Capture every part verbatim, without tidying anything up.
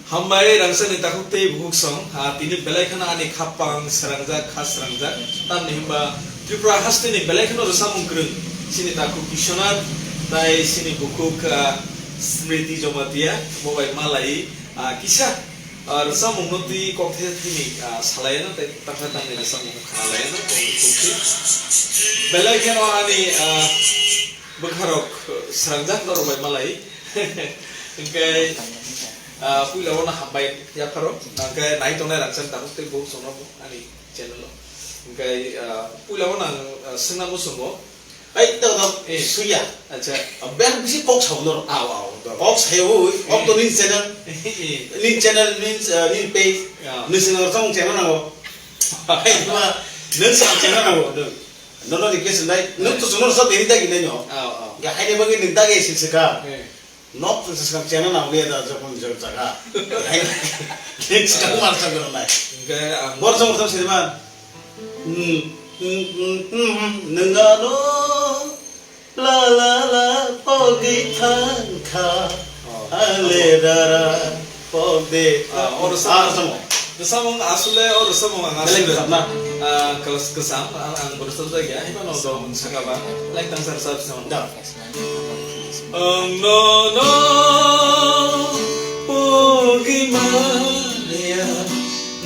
Hambai rangchakni takhuk tei bukhuk song, ah, tini belai kheno ani khapang srangjak, kha srangjak. Tamni hwnba Tripura hasteni belai kheno rwchapmung kwrwng chini takhuk Biswanath tai chini bukhuk, ah, Smriti Jamatia, bo bai malai, ah, kisa, ah, rwchapmungno twi kok thesa thini, ah, salai ano tei takha tangni rwchapmung khnalai ano tei bukhuk twi. Belai kheno ani, ah, bwkharok, ah, srangjak norok bai malai. Hwnkhe, ah, puila o no hambai yapharo. Hwnkhe nai tongnai rangchak takhuk tei bukhuk songno ani channel o. Hwnkhe, ah, puila o nang, ah, swngna muchungo. Ai, tok, tok, Eh. Suya. Acha. Bek bisi kok sao norok. Ao, ao, tok. Kok sayo, Eh. ok to nini channel. Eh. Nini channel means, ah, nini page. Ya. Nini channel tong channel nango. Hai, ma, nini channel nango. Nono request nai, nung to chwngno rwchap tini dagi nai no. Ao, ao. Ga haini bagwi nung dagi sil swkha. Eh. Nok to swkang channel nang liya da jokon jok jaga. Hai. Nung swkang mar sa goro nai. Hwnkhe ang Bor jong jong sini man. Hmm, hmm, hmm, hmm, hmm. Nung ano la la la pogwi thang kha. Oh. Ale dara. Pok de. Ah, o rwchapmung. Ah, rwchapmung. Rwchapmung asole, o rwchapmung ang Belai asole. Rwchapna. Ah, kelas kesam, ang, ang bo rwchapjak ya, haiphano dong saka ba. Belai tangsa rwchap rwchapmung. Da. Ang nono pogwi manya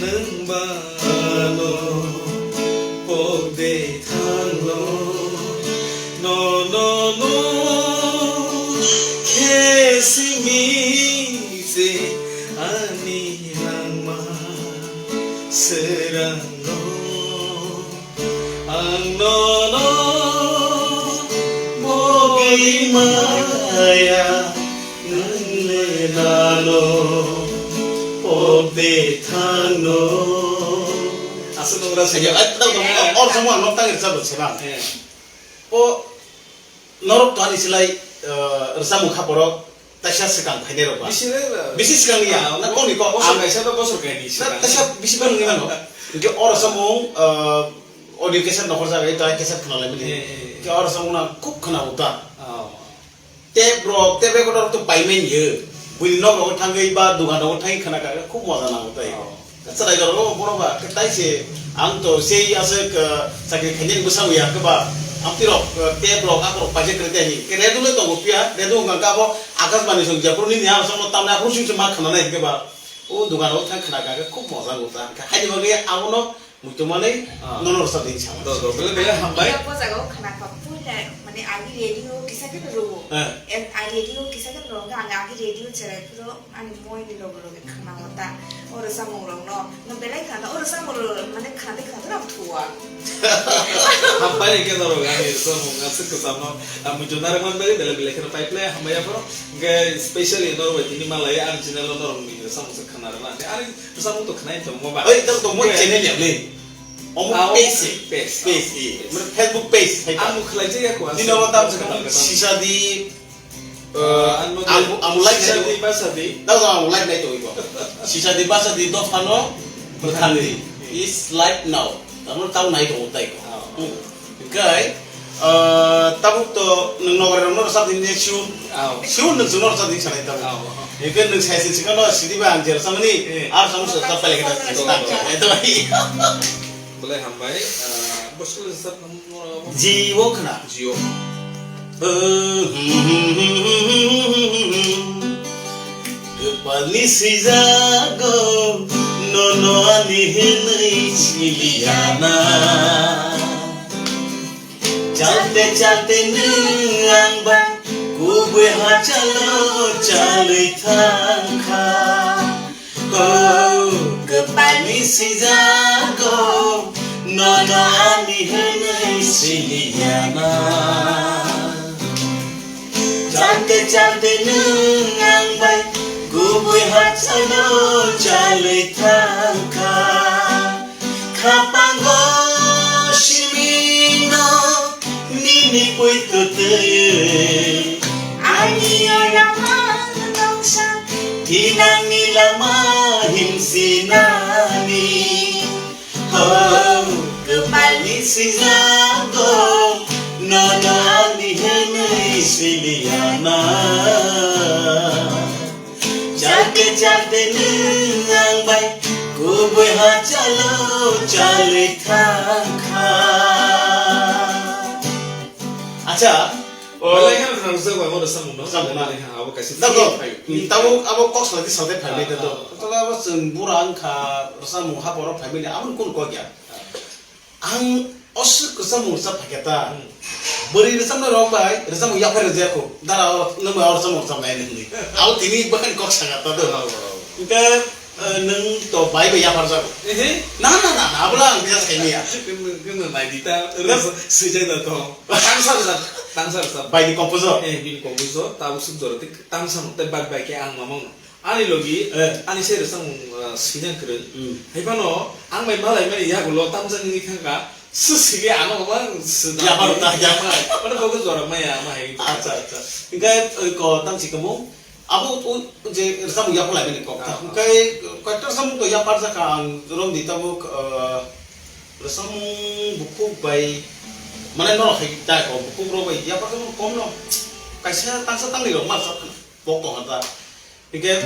nwng bano pok de thangno. No, no, no, khe simi se ani langma srangno. Ang nono bogwi maya nwng le nalo pok de thangno. Aswk nung rw Ayo, sini. Ai, tang tong, or samo ang nok tang rwchap rw sebang. Eh. O Norok to ani silai, eh, rwchapmung kha borok taisa swkang phainai rok ba. Bisi le, eh, Bisi swkang ni ya, ah, na kok ni kok. Bosor Ang kaisa to bosor kaini Na swkang. Taisa bisi bang ni mano. Hwnkhe o rwchapmung, eh, audio cassette nokhorjak, ai to ai cassette khwnalai mani. Eh, eh, eh. Hwnkhe o rwchapmung na khub khwna uta. Oh. Tape rok, tape recorder rok to paimani yo. Buini nok rogo thangwi ba dugan rogo thangwi khwna kha, khub moja nango tai. Oh. Chwrai rok borok ba, khe tai se ang to sei aswk, uh, chakri khainani bwsa ya khe ba. Amtwi rok, uh, tape rok, aborok paijak kwrwi tai hi. Khe radio le tongo phiya, radio wngkha khe abo Akashbani song Jaipur nini ha song no tamni aphuru sing se ma khwnanai khe ba. O dugan rogo thang khwna kha khe khub moja nango ta. Khe haini bagwi abono Muitu manwi Ah. nono rwchap di sa. Do, do, bele, bele, hambai. Ang o jaga o khwna kha, puila, mane, agi radio kisa khe rwo. Eh. Em, agi radio kisa khe rwo, ang agi radio cherai phuru, ani moi ni loge loge khwna o ta. O rwchapmung rok no, no belai khwna, o rwchapmung rok, mane, khwna de khwna de rok thuwa. Hambai khe norok ani rwchapmung aswk kwcham no, ah, muitu narwk man bagwi bele bele kheno pipe le hambai aphuru. Hwnkhe specially norok bai tini malai ani channel o norok ni rwchapmung se khwna rwna. Ani Bwskango to khwnai tongmo ba. Oi, tamo tongmo Hwnkhe channel ya le. Omo Ah, page. Page. Page, eh. Mane Facebook page, hai ta. Ang khlai jaya ko. Nino ba tam se Katal, katal. Sisa di, Ah, eh, ang ang, ang like Sisa nai di, to. Basa di. Tamo ang like nai to ibo. Sisa di basa di dophano bwthang di. Is like now. Tamo tamo nai to utai ko. Ah. Hmm. Hwnkhe, ah, tabuk to nwng nogari rokno rwchap di hinwi sure. Aw. Sure nwng chwngno rwchap di hinwi sanai tabuk. Aw. Hwnkhe nwng sai se chwngno sidi ba ang je rwchapmani, Eh. ar chwngno se rwchap pailai khe ta. Aw. Eto bai. Belai hambai, ah, bo school rwchap nang mo. Jio khna. Jio. Kwpalni swijago nono ani hinwi siliya na. Chalte chalte nwng ang bai kubui hachalo chalwi thangkha. O kwpalni swijago nono ani hinwi siliya na. Chalte chalte nwng ang bai kubui hachalo chalwi thangkha. Khapango simino nini poito twi ani lama nongsa tinangni lama himsinani. Ho, kwpalni swijago nono ani hinwi siliya na. Chalte Charte nwng ang bai kubui hachalo chalwi thangkha. Acha, o belai kheno rwchapmung no. Rwchapmung na. Belai kheno abo kaisa. Tabuk, tabuk abo kok salai di salai phai bai da do. Ah, ah. Tole abo chwng bura wngkha, rwchapmung haporo phai bai ni, abo ni kun kok ya. Ah. Ang oswk rwchapmung rwchap phaikha ta. Hmm. Bwrwi rwchapnai rok bai rwchapmung yaphar rwjak kho. Dara o, nwng bai o rwchapmung rwchapnai hinwi. Abo tini bwkhani kok saka ta do. Oh, oh. Hwnkhe, eh, nwng to bai bai yaphar jago. Ehe. Na, na, na, na, abla ang biya saimaya. Nwng, nwng nai di ta, rwchap swijak da to. Tangsa rwchap, tangsa rwchap. Bai ni composer. Eh, bini composer, tabuk suk jora tik tangsa no, tei bak bai khe ang mamang no. Ani logi, eh, ani se rwchapmung, ah, sinang kwrwng. Hmm. Hai phano ang bai malai mani yagulo tamjak wngwi thangkha, swswkhe ano mang sida. Yapar ta, yapar. Ano bogo jora maya ama hai. Acha, acha. Hingkhe, eh, ko tamsi kamo, abo o je rwchapmung yapar lai mani kok ta. Ah, ah. Hingkhe koyekta rwchapmung to yapar jakha ang romdi tabuk, eh, rwchapmung bukhuk bai, mane norok hai ta ko bukhuk rok bai yapar jakha kom no. Kaisa tangsa tangni rok ma rwchap kok tong kha ta. Hingke, eh,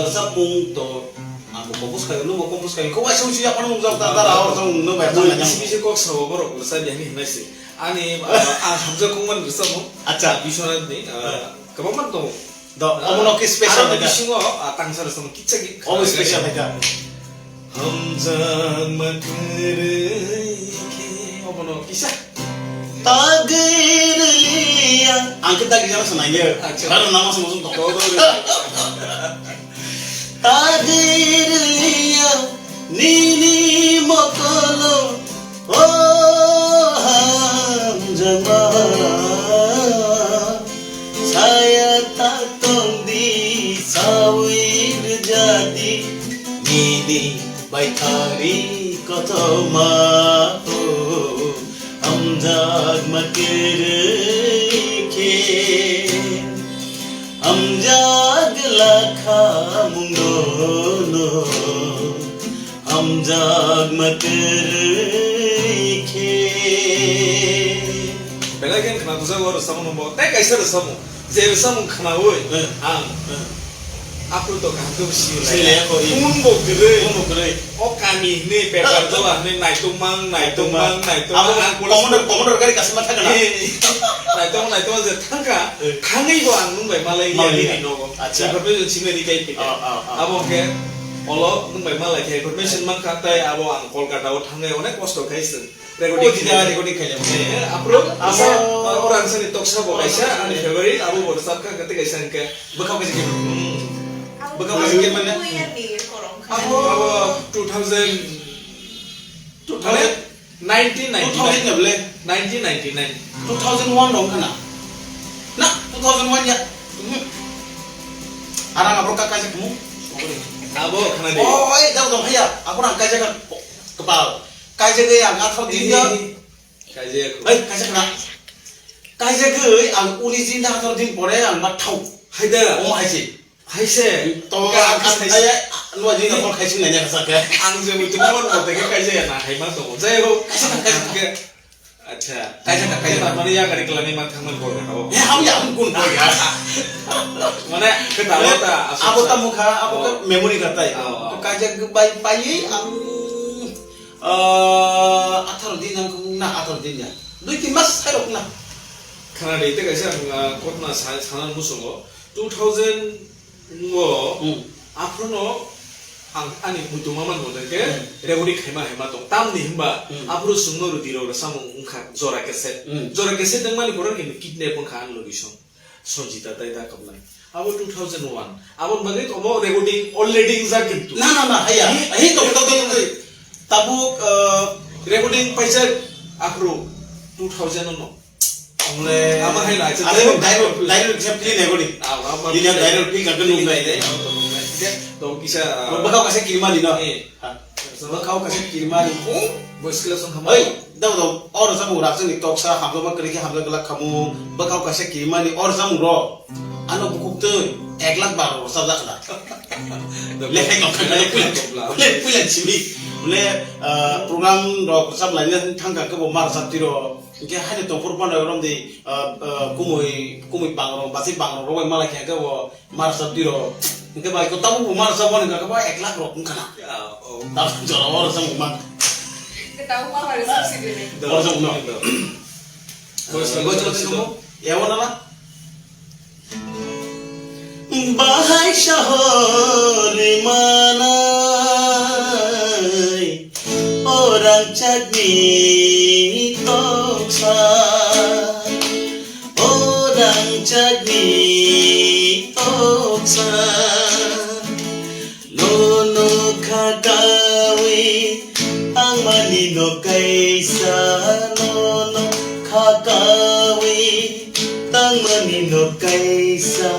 rwchapmung to ang bo compose khaio, nwng bo compose khaio. Kok waisa wngsi yaphano nungjak ta, dara hor jang nwng bai Bui chang bisi nang. Bisi kok sao borok rwchap ya hinwi hinai se. Ani, eh, ang hamjak kongmani rwchapmung. Acha. Biswanath ni, eh, kwbangma tongo. Do, ah, omono khe special aro khaikha. Bisingo, ah, tangsa rwchapmung kitsa ki. Omo special khaikha. Hamjakma kwrwi khe obono kisa. Tagir liya. Ang khe tagir jana sanai ye. Acha. Karo nama sama sung toko. Tagir liya nini mokolo. O hamjakma, saya tak tong di sawi jadi nini bai thari kothoma o hamjakma kwrwi khe hamjak lakha mungno no. Hamjakma kwrwi khe. Belai khe khna bujak o rwchapmung no bo tei kaisa rwchapmung. Je rwchapmung khnaui, eh, ang, eh, aphuru to kaham khe bo siyui lai. Siyui lai kho, i. Phone bo kwrwi. Phone bo kwrwi. O kami hinwi paper dola hinwi naitokmang, naitokmang, naitokmang. Abo ang police commander, commander gari kasima thangna. Eh, naitokmang, naitokmang je thangkha, eh, thangwi bo ang nwng bai malai ya, malai ya, nini nogo. Acha. Information simi ri kai phi. Ah, ah, ah. Abo khe Olo nwng bai malai khe information mankha, tei abo ang Kolkata o thangnai onek kosto khai chwng recording khai. Recording khai. Eh, aphuru abo asa, ah, orang sani toksa bo kaisa ani favorite, abo bo rwchap kha, tei kaisa hwnkhe bwkhao kaisa khe. Hmm. Bwkhao kaisa khe mane? Abo two thousand, two thousand. Nineteen ninety-nine. Two thousand ya bole? Nineteen ninety-nine. Two thousand one rok khana? Na, two thousand one ya. Mhm. Arang abo ka kaisa kumu? Abo khana de. Oh, eh, dau dong haya. Abo rang kaisa ka kepal. Kaisa ke yang athro din ya. Kaisa ko. Eh, kaisa khana. Kaisa ke ang uni din da athro din pore ang ma thau. Hai da. Oh, hai si. Hai se. To, ka, ang ka, hai se. Ai, ai, nua jin da call khai sing nanya ka sa ke. Ang je muitu mo mo te ke kai je na hai ma to. Jai ho. Kai se, kai se. Acha. Kai se, kai se. Mane ya gari kelani ma thang man call ka ho. Ya, ham ya, ham kun call ya. Mane ke ta ta, abo ta mukha, abo ke memory ka tai. Oh, oh. To kai je bai pai ang, eh, atharo din ang na atharo din ya. Dui tin mas hai rok na. Khana de te kaisa ang, ah, kotna sa, sana musungo. Two thousand o, hmm, aphuru no ang ani muitu mama ni mote ke, hmm, recording khaima haima tong. Tamni himba, hmm, aphuru chwngno rwdi rok rwchapmung wngkha jora cassette. Hmm. Jora cassette wngmani borok ni kidnap wngkha ang logi song. Sonjita tai da kabnai. Abo two thousand one. Aboni bagwi omo recording already wngjak kintu. Na, na, na, haya. Hi? Hi, tong, tong, tong, tong. Tabuk, eh, recording paijak aphuru two thousand no. Ongle ama hai lai, abo direct, direct kisa play nai gori. Ah, ah, ini direct play ka kenu nai. Dong kisa, ah, bwkhao kaisa kirmani no. Eh. Ha. Bwkhao kaisa kirmani. Voice class on khamai. Oi, dau dau. Oro sa mung rak sini toksa hamjak ma kri ki hamjak glak khamu. Bwkhao kaisa kirmani. Oro sa mung ro. Ano bukhuk twi ek lakh baro rwchapjak da. Lekhai tong kha, puila, puila, puila simi. Bole, ah, program rok rwchap laina thang kha khe bo ma rwchap twi ro. Hingke haino tongphuru phano romdi, ah, ah, kumui, kumui bangrok, bachai bangrok rok bai malai khe bo ma rwchap twi ro. Hingke bai ko tabu buma rwchapmani hingka khe bo ek lakh rok wngkha na. Ya, oh. Tabu jora o rwchapmung man. Hingke tabu ma bai rwchap si dile. Bo rwchapmung no. Bo rwchapmung no. Bo rwchapmung no. Ebo na na. Bahai sahor manai. O rangchakni toksa, o rangchakni toksa. Nono khakawi tangmani no kaisa, nono khakawi tangmani no kaisa,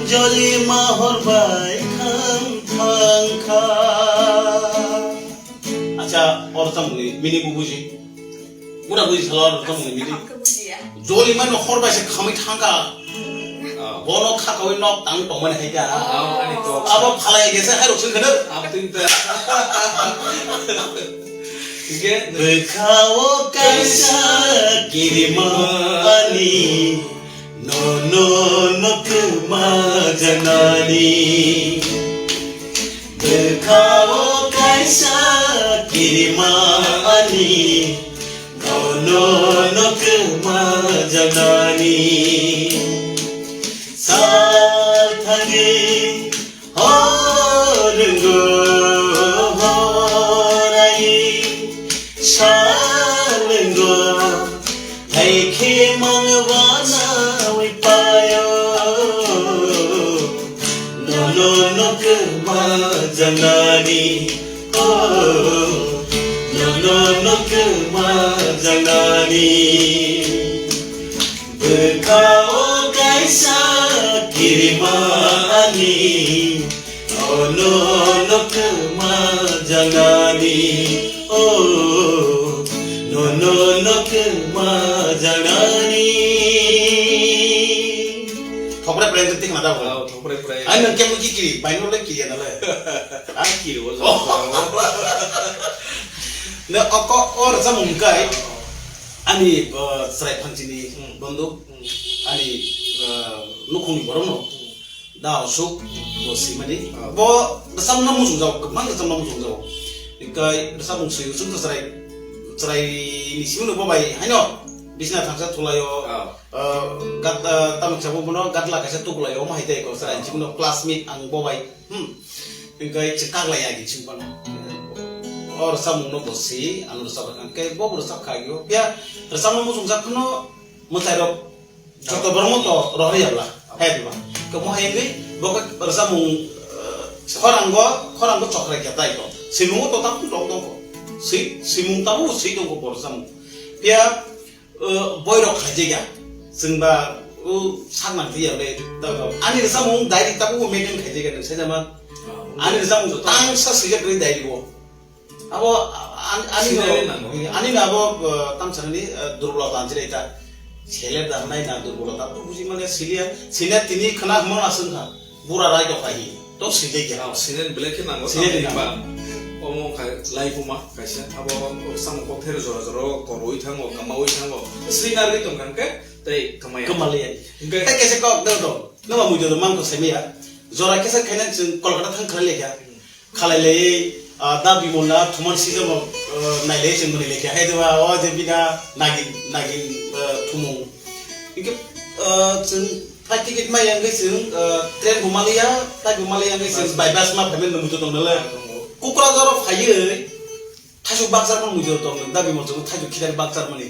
jolima hor bai kham thangkha. Acha, o rwchapmungni meaning bo buji. Mura buji salo o rwchapmungni meaning. Hamkhe bujiya. Joli mano hor bai se khamwi thangkha. Oh. Bono khakawi nok tang tongmani hai da. Oh, ani to. Abo phalai gese hai rok sing khana. Abtwing ta. Hingke bwkhao kaisa kirima ani. Nono no kwma janani. Bwkhao kaisa kirima ani. Nono no kwma janani. Sal thangwi horwngo horai salwngo. Hai khe mang wanawi payo. Nono no kwma janani. Oh, nono no kwma janani. Bwkhao kaisa kirima ani. Nono no kwma janani, oh, nono no kwma janani. Thokre prai tik na da. Oh, thokre prai. Ai nang kemu kiri, bai no le kiri na le. Ai kiri wala. Ne oko or samung kai. Oh. Ani, uh, chwrai phangchini, hmm, bondo, hmm, ani, uh, nukhungni borokno. Hmm. Da osuk bo simani. Ah. Bo rwchapna muchungjago, kwbang rwchapna muchungjago. Hingke rwchapmung swi usung to chwrai, chwrai ni simi no bo bai haino bisna thangsa thulaio. Ah. Ah, gat, ah, tamok sabo bono gatla kaisa tuklaio, omo hai tei ko chwrai, ah, simi no classmate ang bo bai. Hmm. Hingke chwng kaklai agi simi bono. O rwchapmung no bo si, ano rwchap kha, hingke bo bo rwchap kha agio. Phiya rwchapna muchungjak phano mwchai rok Joto borokno to rohor ya bla, hai diba? Kamo hai wngwi bo khe rwchapmung, eh, khorango, khorango chokrai khe tai to. Swimungo to tabuk tong tongkho. Swi, swimung tabuk swi tongkho bo rwchapmung. Phiya, eh, boirok khaijak ya. Chwng ba, o, sak nang phiya le, tabuk. Ani rwchapmung diary tabuk maintain khaijak ya, nwng sai jama. Ani rwchapmung tangsa swijak rwi diary o. Abo, a-, an-, ani no, sinai nango. Ani no abo, uh, tam sanani, uh, durbolota anjira ita. Seler da nai na durbolota. Apo buji mane silia, silia tini khana hmo na sung kha. Bura rai to khai. To sile kya. Ah, sinai belai khe nango. Sinai nango. Ba, omo khai lai kuma kaisa. Abo samo kok thero jora jora koroi thango, kamaoi thango. Sinai ri tong khan ke, tei kamaya. Kamaliya. Hingke tai kese kok do do. No ba mui do man ko semia. Jora kese khainan chwng Kolkata thang khalai lekha. Khalai lai, ah, da Bimol na thuman sijamo, ah, nai lai chwng mani lekha. Hai do ba, o je bina nagin, nagin, ah, thumung. Hingke, ah, chwng flight ticket ma yang ke chwng, ah, train bo maliya, flight bo maliya yang ke chwng by bus ma phaimani muitu tong nalai. Kokrajhar o phaiwi, Thaichuk bakchar mani muitu tong, da Bimol chwng thaichuk khidari bakchar mani.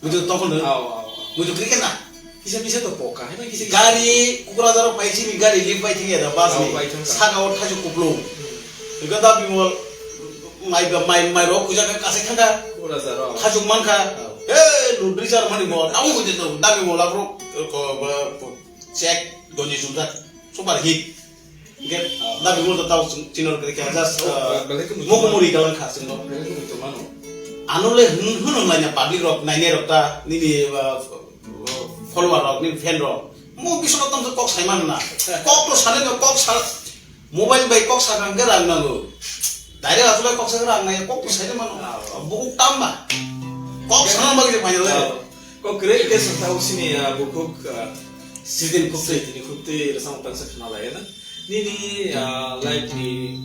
Muitu tong khon. Aw, aw, aw. Muitu kri kena. Kisa kisa to poka, hai kisa kisa. Gari, Kokrajhar o pai chini gari lift bai thangya da bus ni. Aw, bai thangya. Saka o thaichuk kuplu. Hmm. Iko da Bimol mai ba, mai, mai ro kuja ka kasai thangka. Kokrajhar o. Thaichuk mankha. Aw. Hey, ludri jar mani bo. Tamu muitu to, da Bimol abro ko, ba, ko, check, donji sumjak. Super hit. Hingke, ah, da Bimol to tao chwng chinor khe khe just, ah, belai khe muitu mano. Mokho muri kalang kha chwng no. Belai khe muitu mano. Ano le hwn, hwn wng laina public rok, nainai rok ta, nini, ah, follower rok, nini fan rok. Mo bisingo tamo kok sai mano na. Kok to sale no, kok sa, mobile bai kok sa kang khe rang nango. Direct asole kok sa khe rang nai, kok to sai mano. Ah. Buku tamba. Kok sana bagwi se painal le. Ah. Kok kwrwi khe sa tao sini, ah, bukhuk, ah, Sidin Khuptwi. Sidin Khuptwi rwchapmung tangsa khna lai na. Nini, ah, life ni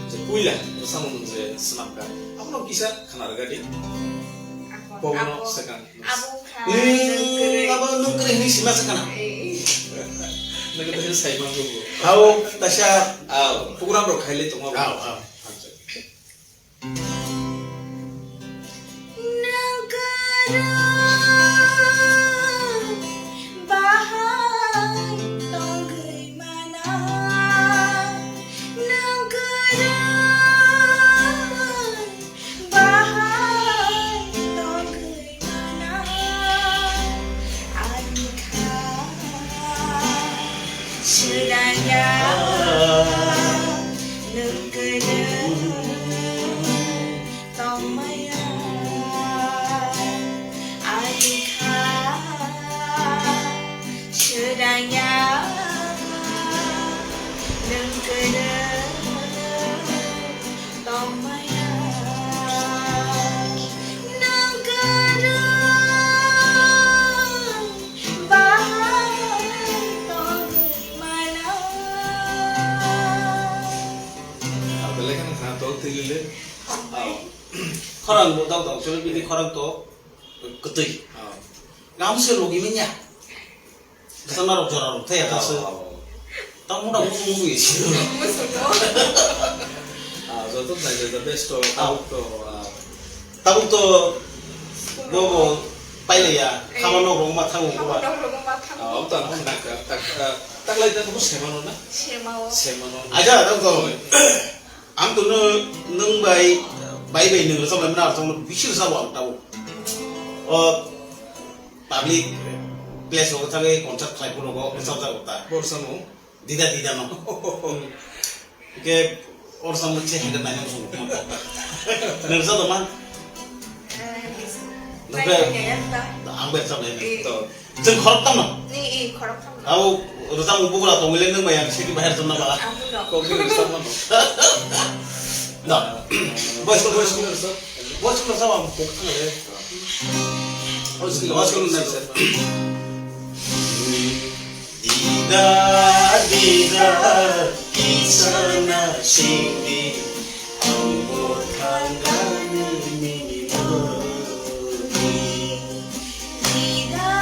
je puila rwchapmung je swnamkha, abono kisa khna rwgadi. Abo, Bobono abo, swkang. Abo kha nwng kwrwi. Abo nwng kwrwi hwnwi sima swkang. Ei. Nwng kwrwi sai mango bo. Hao, tasa. Ao, program rok khaile tongo. Ao, ao. Nwng kwrwi bahai tongwi mana. Nwng kwrwi bahai tongwi mana. Ani kha Swnamya nwng kwrwi tongmaya, ani kha swnamya nwng kwrwi tongmaya, nwng kwrwi bahai tongwi mana. Ah, belai kheno khna to, twi lile. Hambai. Ah. Khorang bo dok dok, chwla bini khorang to kwtwi. Ah. Gam se logi minya. Sana rok jora rok thaya kaso. Ah, ah, ah. Tamo da musu musu isi. Musu to. Ah, joto nai the best to, ah, tabuk to, ah. Tabuk to bobo pailaya, eh, khama nok rok ma thango boba. Khama nok rok ma thango. Ah, omo to ang khna kha, tak, ah, tak lai ta bobo semano na? Semao. Semano. Aja, tabuk to. Ang to no, nwng bai, bai bai nwng rwchap lai mano, rwchap no bisi rwchap ang tabuk. O public place rok thangwi concert khlai phuru rwchap jago ta. Borsa mo? Dida dida no. Ke or samo che hende nai nang sung. Nang sa to man. Nang ke ang ber sa nai. Eh. To. Jeng khorok tam no. Ni i khorok tam no. Au rwchap mu bukra tong le nang bai ang seki bahar jom na ba. Amu no. Kok ni rwchap no. No. Boys ko boys ko. Boys ko sa am kok tang le. Boys ko boys ko na. Dida, dida, kisa na singdi, ang bo thangani nini logi. Dida,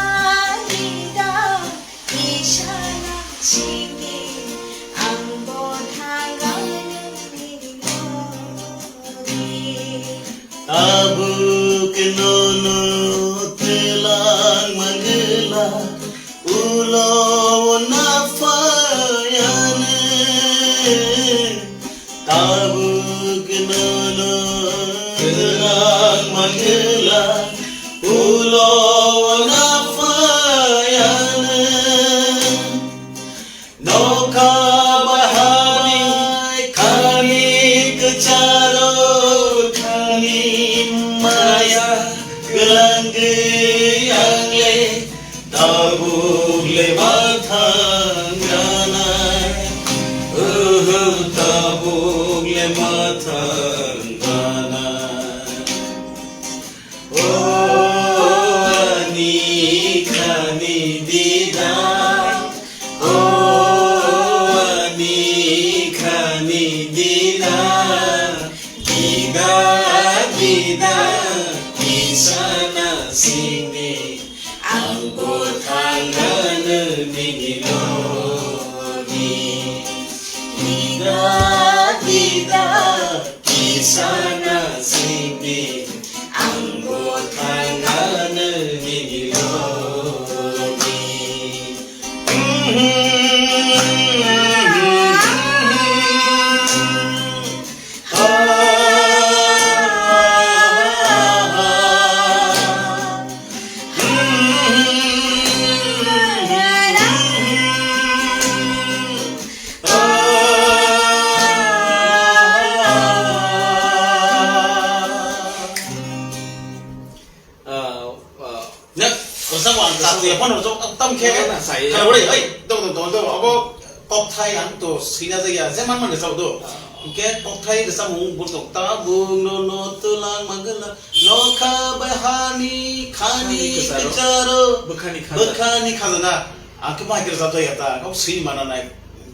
dida, kisa na singdi, ang bo thangani nini logi. Tabuk nono twlang manglwla, ulo na phayani. Tabuk nono twlang manglwla, ulo na phayani. Nokha bahai khani kwcharo khani maya kwlangwi ang le tabuk le ma thang ganai. Oho, tabuk le ma thang ganai. O ani khani dida, o ani khani dida, dida, dida, kisa na singdi, ang bo thangano nini logi. Dida, dida, kisa na singdi, ang bo thangano nini logi. Ah, ah. Nek, rwchapmung ang ta tuya phano rwchap, tam khe. Na, na, sai. Khana bwrwi, oi, dong, dong, dong, dong, abo kokthai ang to swina jaya, je man man rwchap do. Ah. Hwnkhe kokthai rwchapmung bo tok ta, bung no, no, twlang manglwla, nokha bai hani, khani, khani kwcharo, kwcharo, bwkhani khajana. Bwkhani khajana. Ang khe bahai khe rwchap jaya ta, kok swi mana nai.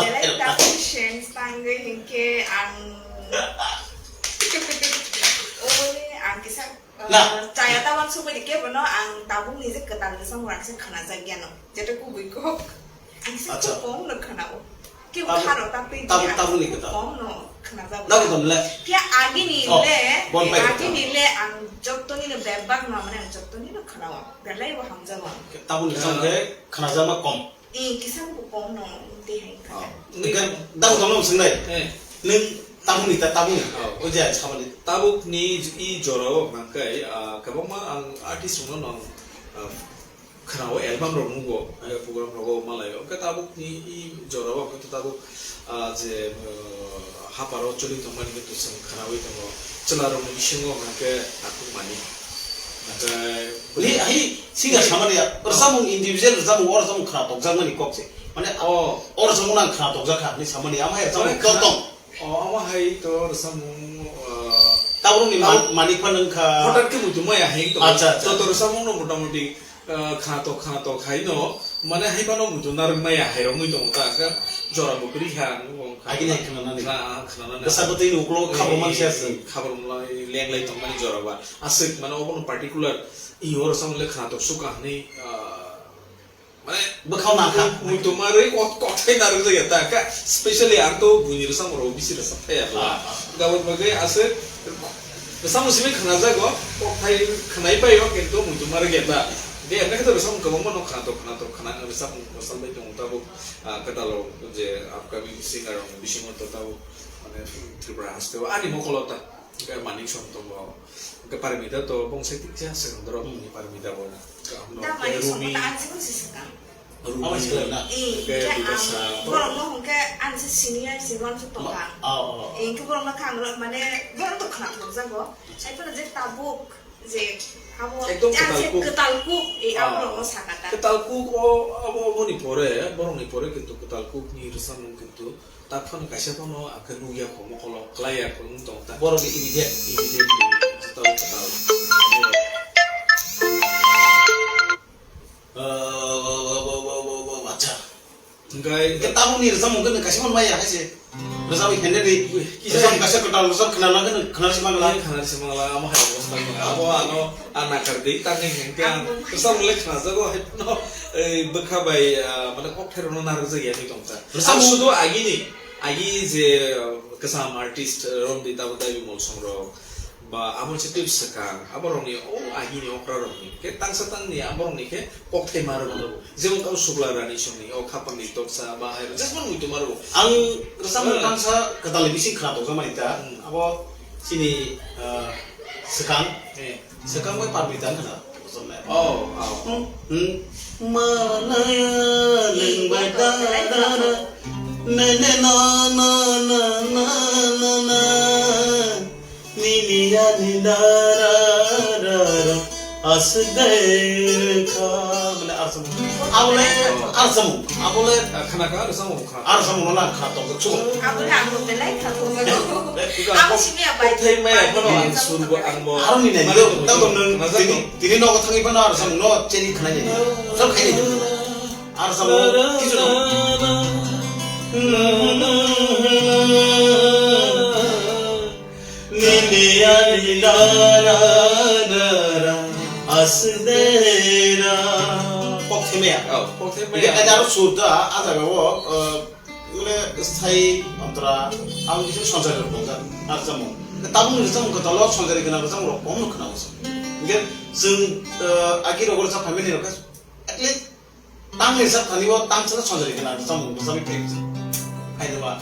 Belai tabuk sense tangwi hinkhe ang, oboni ang kisa, Na. uh, chaya tabang sumui di kebo no ang tabuk ni je kwtal ni samung rang se khana jak ya no. Jeta kubui kok. Ang se Acha. Kok kong no khana o. Kebo Tabuk, kharo ta pe tabuk, di tabuk ni ang kwtal. Kok kong no khana jak. Tabuk tong le. Phiya agini Oh, le, bon pai agini kwtal. Le ang jottoni no bebak no mane ang jottoni no khana o. Belai bo hamjak o. Tabuk ni samung khe khana jak ma kom. Eh, kisa bo kong no, tei hai Oh. kha. Nge Tabuk tong no swng nai. Eh. Nung tabuk ni ta tabuk ni. Oh. O je samani. Tabuk ni i jora o hwnkhai, ah, kwbangma ang artist rok no, ah, khna o album rok nugo, eh, program rok o malai o. Hwnkhe tabuk ni i jora o hwnkhe tabuk, ah, je, ah, haparo choli tongmani hwnkhe to chwng khnaui tongo. Chwla rok ni bisingo hwnkhe takhuk mani. Hwnkhe Ni, hai, singer samani ya, Oh. Rwchapmung individual rwchapmung, o rwchapmung khna tokjakmani kok se. Mane, Oh. O rwchapmung nang khna tokjak kha, ni samani, ama hai rwchapmung Mane kok khna-, tong. Oh, ama hai to rwchapmung, uh, Tabuk ni Tabuk man-, manik pha nung kha. Hothat khe muitu maya hai to. Acha, acha. Joto rwchapmung no motamoti, uh, khna tok, khna tok hai no, mane hai phano muitu narwk maya hai rok wngwi tongo ta, khe jora bo kwrwi kha, ang bo wng kha. Agini hai khna nani. Khna, ah, khna nani. Bwsa bwtwi ni ukulok khabor man se se. Eh, khabor man lenglai tongmani jora ba. Aswk, mane, obono particular, i oro samung le khna tok sukha hwnwi, ah, mane, Bwkhao nang kha. Muitu marwi kok-, kokthai narwk jagya ta, ka, specially ang to buini rwchapmung rok bisi rwchap thaya ba. Ah, ah. Gabon bagwi aswk, rwchapmung simi khna jago, kokthai khnai paio, kintu muitu marwi ya ta. He, hwnkhe to rwchapmung kwbangma no khwnatok, khwnatok, khwna-, rwchapmung rwchapbai tongo tabuk, ah, kwtal rok je upcoming singer rok ni bisingo to tabuk, mane, Tripura haste o ani mokol o ta, hwnkhe Manik Song tongo, hwnkhe Parimita to bongsa tiksa swkang dorok ni Parimita bo. Tamo Rumi. Ani song ta ani song si swkang. Rumi, Abo se na. Eh, hwnkhe hwnkhe ang Bibasa, borok no hwnkhe ani se senior se uansuk tongkha. Oh, oh. Eh, hwnkhe borok no kha ang mane borok to khwnatok jago. Aphano je tabuk je abo Ekdom je ang se kwtal kuk. Kwtal kuk, eh, abo Ah. rok no sakha ta. Kwtal kuk o, abo, oboni pore, borok ni pore kintu kwtal kuk ni rwchapmung kintu tak phano kaisa phano akhe nukya kho mokolo, klai ya kho wng tong ta. Borok ni immediate, immediately kwtal kwtal. Acha. Hwnkhe hwnkhe tabukni rwchapmung khe nwng kaisa phano maya hai se. Rwchapwi phendedi. Ui, kisa. Rwchapmung kaisa kwtal rwchap khwnana khe nwng khwnarwi se mangla. Ui, khwnarwi se mangla, amo hai rwchapmung. Abo ano a nakar di, tangwi hwnkhe ang rwchapmung le khwnajago hai phano, ei, bwkha bai, ah, mane kok thairokno narwkjak ya wngwi tongkha. Rwchapmung. Ang sudu agini, agi je, ah, kwcham artist, ah, Romdi Tabuk Dabi Molsongrok, ba abo se twi swkang, aborokni o agini okrarokni khe tangsa tangni aborokni khe kokthai ma rwgo. Jemon kau Sugla Rani songni o khapangni toksa ba hai jemon muitu ma rwgo. Ang rwchapmung Hmm. tangsa kwtalni bising khwna tokjakmani ta. Hmm. Abo chini, ah, swkang. Eh. Swkang bai Parmita wngkha na? Oh, oh. Hmm. Malaya lengbai da da da. Ne ne na na na na na na. Nini ani da da da da. Aswk dai rwkha. Mane arsam. Abole arsam. Abole Ah, khana kha, rwchapmung bwkha. Arsam no lang kha tong chu. Abole ang belai kha tong. Abo simi abai. Kothai maya phano ang sur bo ang bo. Aroni nai, tang tong nang, tini, tini nogo thangwi phano arsam no cheni khnai nai. Sab khai nai. Arsam no kisu no. Nini ani dara dara asdera. Kok themaya. Oh, kok themaya. Ini ada aro surda, ada bawa, eh, mane sai antra, ang bisa sonjari rok bonga, arjamu. Tabung ni rwchapmung kwtal o sonjari gwnang rwchapmung rok kom no khwna usa. Hingke chwng, eh, agi rogo rwchap phaimani rok khe at least tang ni rwchap thani o tang chwla sonjari gwnang rwchapmung rwchapmung khe. Hai de ba.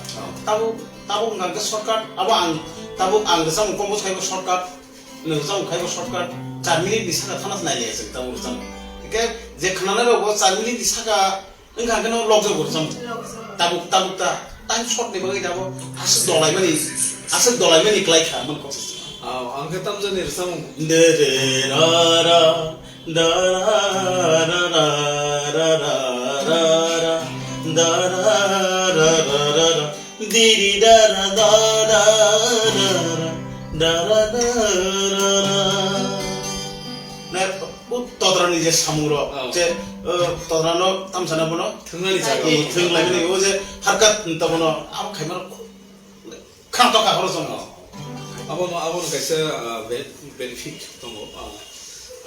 Tabuk, tabuk wngkha khe shortcut, abo ang, tabuk ang rwchapmung compose khai bo shortcut, nwng rwchapmung khai bo shortcut, char minute ni saka thana nai le chwng tabuk rwchapmung. Hingke je khwnanai rok bo char minute ni saka Wngkha hwnkhe no lokjak bo rwchapmung. Lokjak. Tabuk, tabuk ta, time short ni bagwi tabuk aswk dolaimani, aswk dolaimani kwlai kha, man kok. Aw, ang khe tamjani rwchapmung. De re ra ra, da ra ra ra ra ra ra ra, da ra ra ra ra ra, di ri da ra da da ra ra, da ra da ra ra. Na, O todrani je samung rok, Oh. je, o, todrano tamsana bono Thwngnani jaga. Thwnglaimani, o je harkat hinta bono, abo khaimano khang to kahoro song. Oh. Abono, abono kaisa, ah, be-, benefit tongo, ah,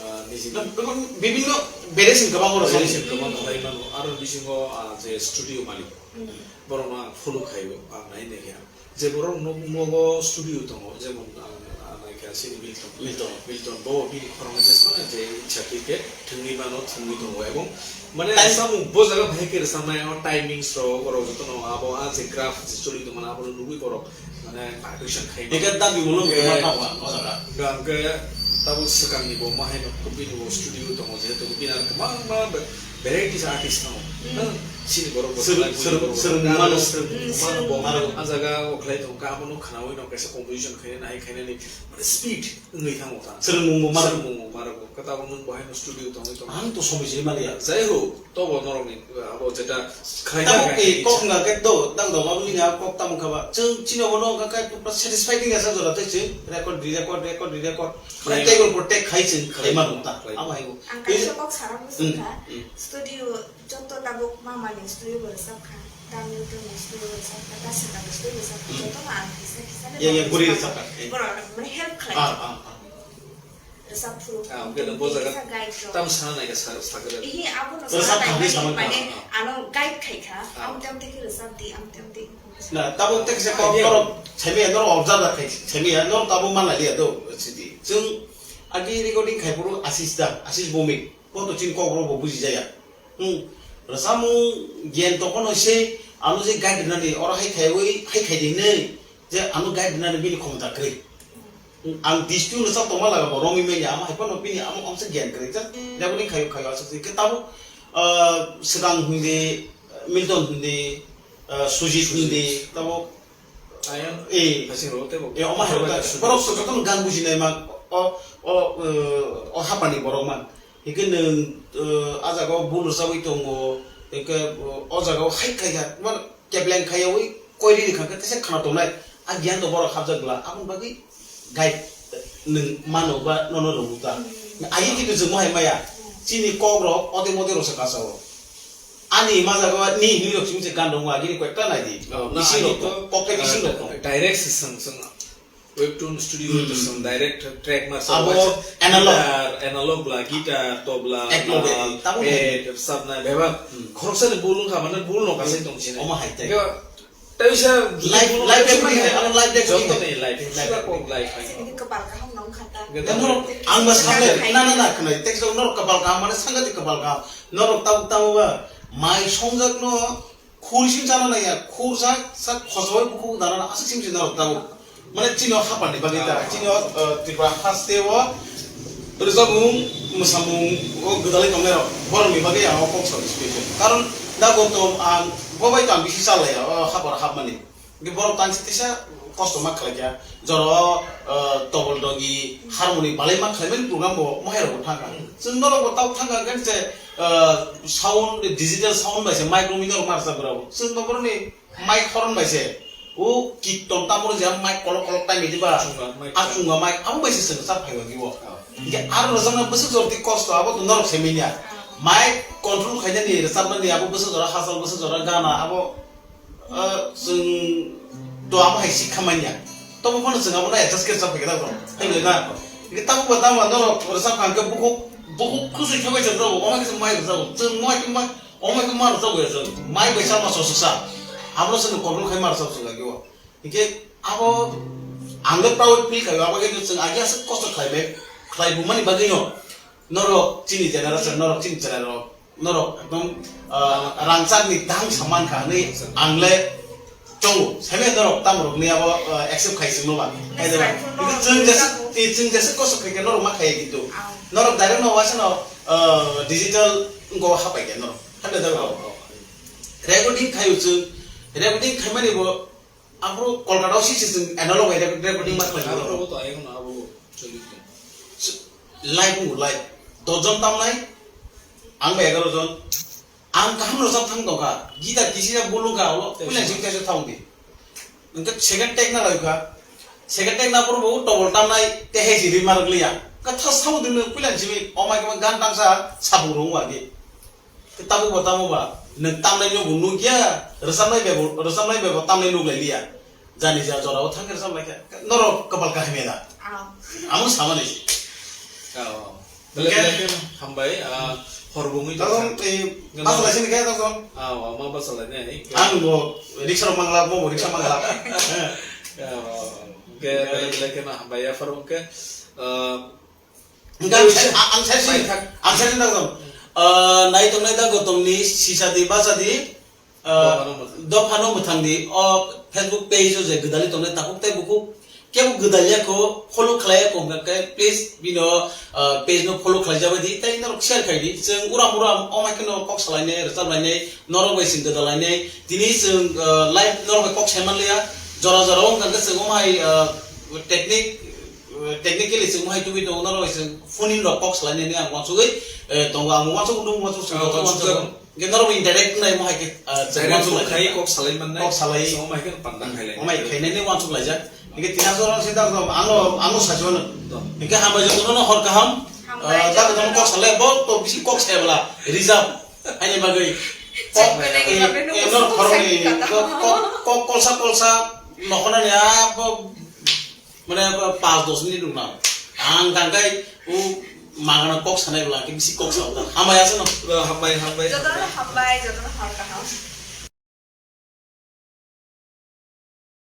ah, niji. Na, bebak bibinno variation kwbang oro song. Variation kwbang khlai mano. Aro bisingo, ah, je studio malik, Hmm. borokno ang follow khaio, ang nai nai khe. Je borok nok, nogo studio tongo, jemon ang, ang naikha sini Milton. Milton. Milton, bo bini khorang je sona je ichha khe khe thwngwi mano, thwngwi tongo, ebong mane Time- samung bo jaga bahai khe rwchapnai, o timings rok, borok jotono abo a je graph je choli tongmani, abono nugwi borok mane vibration khai mano. Eke dabi ulo Eke ma tamo, o jaga. Hingke tabuk swkangni bo ma haino bini bo studio tongo, jehetu bini aro kwbangma be-, varieties artist tongo. Hmm. Chini borok bo swrwng, swrwng, swrwng mano. Swrwng mano bo. Mano. A jaga o khlai tongo, abono khwnawi no kaisa composition khainani, hai khainani, mane speed wngwi thango ta. Swrwngmung bo mano. Swrwngmung bo mano. Kwtal nwng bo haino studio tongwi tongo. Ang to somoi se maliya. Jai ho, tobo norokni, abo jeta khlaina tabuk khe kok wngkha khe do, dang dong abo ni kok tamo wngkha ba. Chwng chini obono wngkha khe pura satisfied wngya sa jora tei chwng record, re-record, record, re-record. Mane khlai take mano. Upor take khai chwng khlai mano ta. Khlai mano. Abo hai bo. Ang kaisa kok sana Hmm. buji kha. Hmm. Studio joto tabuk mama ni studio bo rwchap kha. Tamil ni studio bo rwchap kha. Tasika ni studio bo rwchap kha. Hmm. Joto no ang kisa kisa le Ya, ya, rwchap guri kha. Rwchap kha. Eh. Borok mane help khlai. Ah, ah, ah. Rwchap phuru. Ah, oke, bo jaga Kisa guide rok. Tam sana nai ka sa-, sakre. Ihi, abo no Rwchap sana thangwi nai sama mane, ka. Ano guide khai kha. Ah. Amte amte khe rwchap di, amte amte. Na, tabuk tekse kok Idea. Norok saimaya, norok observe khai saimaya, norok tabuk manlaiya do, sidi. Chwng agi recording khai phuru Ashish da, Ashish Bhowmik. Bo to chini kok rok bo buji jaya. Hmm. Rwchapmung giyan tongphano se ano je guide rwnani oro hai khaiwi, hai khai di hinwi je ano guide rwnani bini khomota kwrwi. Hmm. Ang dispute rwchap tongma laga bo romwi manya, amo hai phano bini amo amsa giyan kwrwi. Just recording khayo khayo aswk se. Khe tabuk, ah, swkang hindi, Milton hindi, ah, Sujit hindi, tabuk Ayang. Eh. Kasing rok tei bo. Eh, omo hai rok ta. Borok so jotono gan bujinai man. O, o, eh, o hapani borok man. Hingke nwng, eh, a jaga o bul rwchagwi tongo. Hingke, o, o jaga o hai kaiya, man kepleng kaiyawi koiri ni kha khe tesa khana tongnai. A giyan to borok hapjak bwla. Aboni bagwi guide nwng mano ba nono rwngwk ta. Hmm. Ayi kintu chwng mo hai maya. Hmm. Chini kok rok ode mode rok se kacha o. Ani ma jaga o ni hinwi rok simi se gan rok ma gini koi ta nai di. Oh, na, bisi ani rok to, kok ke bisi ah, rok. Direct se swng swng. Webtoon Studio to swng direct track ma abo swng analog. Guitar, analog bla, guitar, tobla, eklo bla, be, tamo pad, hai. Sabna, bebak. Hmm. Khoroksa ni bul wngkha, mane bul no kasai tong sini. Omo hai tai. Yo, tai sa live, bul live wngkha recording mane hai, ano live recording joto hai. Ni live, live sura recording. Kok live hai. Sini kebal kaham nong khata. Gede. Yang norok ang ba sakle, na, na, na, khnai, text dong norok kebal kaham, mane sangati kebal kaham. Norok tabuk tabuk ba, mai songjak no, khuri sim chana naiya, khur sak, sak khosoi bukhuk dana na aswk sim sim norok tabuk. Mane chini o hapani bagwi ta, chini o, uh, Tripura haste o rwchapmung, mwsamung o gwdalwi tongnai rok, borok ni bagwi ang o kok sa special. Karon da gotom ang bo bai to ang bisi chalaiya o hapor hapmani. Hingke borok tangsi tisa kosto ma khlai kha. Joro, eh, tobol dogi, harmoni balai ma khlai mani program bo mohai rok bo thang kha. Hmm. Chwng norok bo tabuk thang kha hingke se, eh, sound, digital sound bai se micro mini rok ma rwchap rw bo. Chwng bo borok ni mic horn bai se. O kitton tamo je mic kolok kolok tai midi ba. Chunga mic. A chunga mic abo bai se chwng rwchap phai ba gibo. Oh. Hingke aro rwchapna bwswk jor di kosto abo to norok se minya. Mic control khainani rwchapnani abo bwswk jora hachal bwswk jora gana abo Ah, chwng to amo hai sikha manya. Tobo phano chwng abono adjust khe chap khe dago. Tei le na. Hingke tamo ba tamo norok rwchap kha hingke bukhuk, bukhuk khusui thangwi chwng rw, omo khe chwng mai rwchap. Chwng mai khe mai, omo khe ma rwchap ya chwng. Mai bai chama so sa. Abono chwng control khai ma rwchap chwng lagi o. Hingke abo ang le proud feel khai, abo khe chwng agi aswk kosto khlai bai, khlai bumani bagwi no. Norok chini generation, norok chini chwrai rok, norok ekdom, ah, rangchak ni dang saman kha hwnwi ang le chongo. Seme norok tamo rok ni abo, ah, accept khai singno ba. Hai de ba. Kintu chwng jesa, eh, chwng jesa kosok khai khe norok ma khaiya kintu. Norok direct no waisa no, ah, digital go hapai khe norok. Hande da ba. Recording khayo chwng, recording khaimani bo Aphuru Kolkata o sisi chwng analog bai rec-, recording ma khlai Abo mano. Rogo to ayang no abo choli khe. Live wng live. Dojon tamnai, ang bai egaroh jon. Ang kaham rwchap thang tongkha. Guitar kisisa bulu kha, ulo puila sing kaisa thang di. Hwnkhe second take na lai kha. Second take na phuru bo tobol tamnai, te he si ri ma rwk liya. Kha thas thang di puila simi, omai khe gan tangsa, sabung rung wa di. Tei tabuk bo tamo ba, nwng tamnai no bo nukya, rwchapnai bai bo, rwchapnai bai bo tamnai nuk lai liya. Jani ja jora o thang rwchap lai kha. Norok kapal kaham ya da? Ah. Amo samani. Oh. Belai belai kheno hambai, ah, hor bungwi tong. Tong, eh, basa lai sini kaya tong. Ah, ma basa lai ne. Ang bo rickshaw mangla, mo bo rickshaw mangla. Oh, oke, belai belai kheno hambai ya, phar oke. Ah, Hingke ang sai, ang, ang sai si, ang sai si nang tong. Eh, nai tong nai da gotom ni sisa di basa di, eh, Dophano mwthang. Dophano mwthang di. O Facebook page o je gwdali tong nai takhuk tei bukhuk. Kebo gwdal ya kho, follow khlai ya kho hingke please bino, eh, page no follow khlai jabai di. Tei norok share khai di. Chwng uram uram o mai kheno kok salai nai, rwchap lai nai, norok bai chwng gwdal lai nai. Tini chwng, eh, live norok bai kok sai man liya. Jora jora o hingke chwng o mai, eh, technique, Technically, chwng mohai tubui tongo, norok bai chwng phone in rok kok salainani ang uansugwi, eh, tongo, ang uansuk nung uansuk chwng Ah, kok uansuk uansuk jago. Hwnkhe norok bai direct wngnai mohai khe, ah, chwng Direct uansuk phone lai khai kha. Kok salai mannai, Kok salai. Chwng mohai khe panda khai lai. Mohai khainani uansuk laijak. Hwnkhe tini aswk rok se dak rok, ano, ano sajwano. To. Hwnkhe hambai jotono no hor kaham. Hambai Ah, dak jotono. Jotono kok salai, bo to bisi kok sai bwla, reserve. Haini bagwi. Kok, Chwng belai eh, khe eh, no kok khoroknwi, sai kha. Kok, kok, kok kolsa kolsa, nokhornani abo Mane, pas dos minute rwna. Ang tangkai, o magana kok sanai bwla, khe bisi kok sa, hambai aswk no. Hambai, hambai. Jotono hambai, jotono hor kaham.